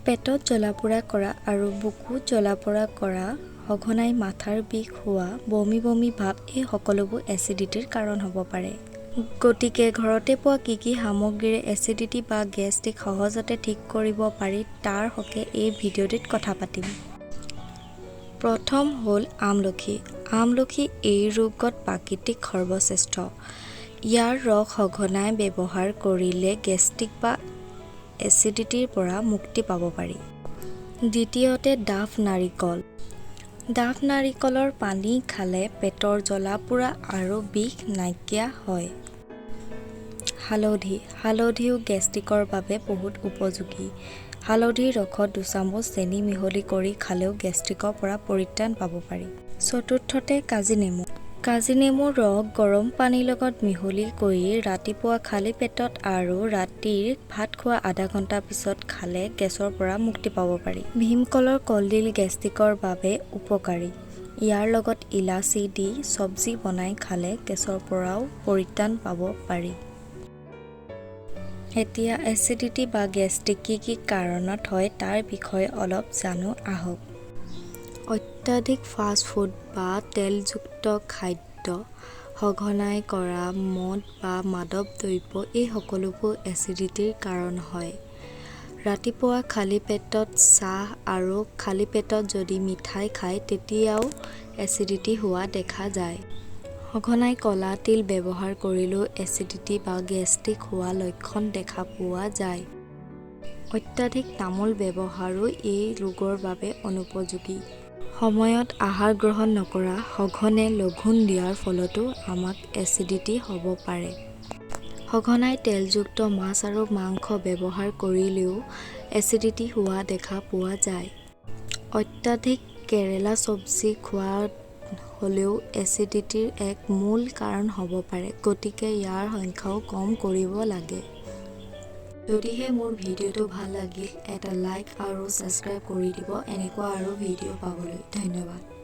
পেটত জ্বলা-পোৰা কৰা আৰু বুকুত জ্বলা-পোৰা কৰা, সঘনাই মাথাৰ বিষ হোৱা, বমি বমি ভাৱ, এই সকলোবোৰ এচিডিটিৰ কাৰণ হ'ব পাৰে। গতিকে ঘৰতে পোৱা কি কি সামগ্ৰীৰে এচিডিটি বা গেষ্ট্ৰিক সহজতে ঠিক কৰিব পাৰি, তাৰ হকে এই ভিডিঅ'টোত কথা পাতিম। প্ৰথম হ'ল আমলখি। আমলখি এই ৰোগত প্ৰাকৃতিক সৰ্বশ্ৰেষ্ঠ। ইয়াৰ ৰস সঘনাই ব্যৱহাৰ কৰিলে গেষ্ট্ৰিক বা এচিডিটিৰ পৰা মুক্তি পাব পাৰি। দ্বিতীয়তে ডাঠ নাৰিকল। ডাঠ নাৰিকলৰ পানী খালে পেটৰ জ্বলা-পোৰা আৰু বিষ নাইকিয়া হয়। হালধি। হালধিও গেষ্ট্ৰিকৰ বাবে বহুত উপযোগী। হালধিৰ ৰসত 2 চামুচ চেনি মিহলি কৰি খালেও গেষ্ট্ৰিকৰ পৰা পৰিত্ৰাণ পাব পাৰি। চতুৰ্থতে কাজি নেমু। কাজি নেমুৰ ৰস গৰম পানীৰ লগত মিহলি কৰি ৰাতিপুৱা খালী পেটত আৰু ৰাতিৰ ভাত খোৱা আধা ঘণ্টা পিছত খালে গেছৰ পৰা মুক্তি পাব পাৰি। ভীমকলৰ কলডিল গেষ্ট্ৰিকৰ বাবে উপকাৰী। ইয়াৰ লগত ইলাচি দি চব্জি বনাই খালে গেছৰ পৰাও পৰিত্ৰাণ পাব পাৰি। এতিয়া এচিডিটি বা গেষ্ট্ৰিক কি কি কাৰণত হয়, তাৰ বিষয়ে অলপ জানো আহক। অত্যাধিক ফাষ্ট ফুড বা তেলযুক্ত খাদ্য, সঘনাই কৰা মদ বা মাদক দ্ৰব্য, এই সকলোবোৰ এচিডিটিৰ কাৰণ হয়। ৰাতিপুৱা খালী পেটত চাহ আৰু খালী পেটত যদি মিঠাই খায়, তেতিয়াও এচিডিটি হোৱা দেখা যায়। সঘনাই ক'লা তিল ব্যৱহাৰ কৰিলেও এচিডিটি বা গেষ্ট্ৰিক হোৱা লক্ষণ দেখা পোৱা যায়। অত্যাধিক তামোল ব্যৱহাৰো এই ৰোগৰ বাবে অনুপযোগী। সময়ত আহাৰ গ্ৰহণ নকৰা, সঘনে লঘোণ দিয়াৰ ফলতো আমাক এচিডিটি হ'ব পাৰে। সঘনাই তেলযুক্ত মাছ আৰু মাংস ব্যৱহাৰ কৰিলেও এচিডিটি হোৱা দেখা পোৱা যায়। অত্যাধিক কেৰেলা চব্জি খোৱা হ'লেও এচিডিটিৰ এক মূল কাৰণ হ'ব পাৰে, গতিকে ইয়াৰ সংখ্যাও কম কৰিব লাগে। যদিহে মোৰ ভিডিঅ'টো ভাল লাগিল, এটা লাইক আৰু ছাবস্ক্ৰাইব কৰি দিব এনেকুৱা আৰু ভিডিঅ' পাবলৈ। ধন্যবাদ।